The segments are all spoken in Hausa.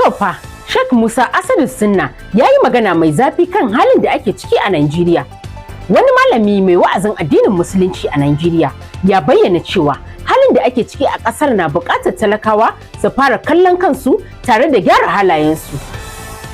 To fa, Sheikh Musa Asadu Sunna ya yi magana mai zafi kan halin da ake ciki a Najeriya. Wani malami mai wa'azin addinin Musulunci a Najeriya ya bayyana cewa halin da ake ciki a ƙasar na buƙatar talakawa su fara kallon kansu tare da gyara halayensu.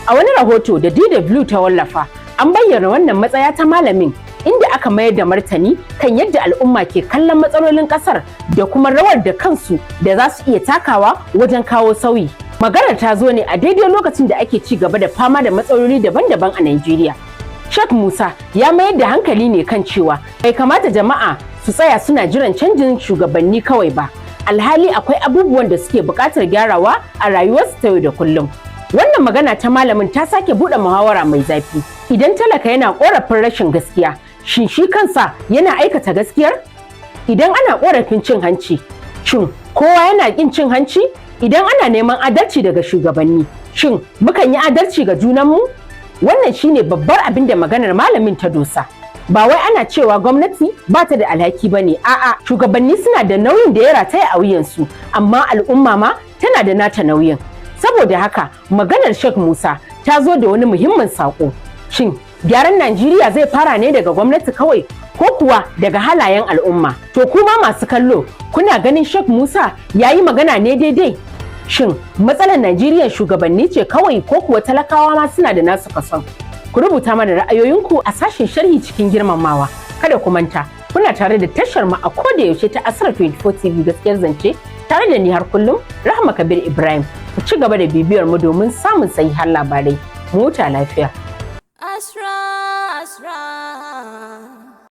A wani rahoto da DW ta wallafa, an bayyana wannan matsaya ta malamin, inda aka mayar da martani kan yadda al'umma ke kallon matsalolin ƙasar da kuma rawar da kansu da za su iya takawa wajen kawo sauyi. Maganar ta zo ne a daidai lokacin da ake ci gaba da fama da matsaloli daban-daban a Najeriya. Sheikh Musa ya mayar da hankali ne kan cewa bai kamata jama'a su tsaya suna jiran canjin shugabanni kawai ba, alhali akwai abubuwan da suke buƙatar gyarawa a rayuwarsu ta yau da kullum. Wannan magana ta malamin ta sake buɗe muhawara mai zafi. Idan talaka yana ƙorafin rashin gaskiya, shin shi kansa yana aikata gaskiyar? Idan ana ƙorafin cin hanci, shin kowa yana ƙin cin hanci? Idan ana neman adalci daga shugabanni, shin mukan yi adalci ga junanmu? Wannan shine babbar abin da maganar malamin ta dosa. Ba wai ana cewa gwamnati ba ta da alhaki ba ne, a'a, shugabanni suna da nauyin da ya rataya a wuyansu, amma al'umma ma tana da nata nauyin. Saboda haka, maganar Sheikh Musa ta zo da wani muhimmin saƙo. Shin gyaran Najeriya zai fara ne daga gwamnati kawai, ko kuwa daga halayen al'umma? To, kuma masu kallo, kuna ganin Sheikh Musa ya yi magana ne daidai? Shin matsalar Najeriya shugabanni ce kawai, ko kuwa talakawa ma suna da nasu kason? Ku rubuta mana ra'ayoyinku a sashen sharhi cikin girmamawa. Kada ku manta, kuna tare da tashar mu a koda yaushe ta Asrar 24 TV, gaskiyar zance, tare da ni har kullum, Rahma Kabir Ibrahim. Ku ci gaba da bibiyar mu domin samun sahihan labarai. Mu huta lafiya.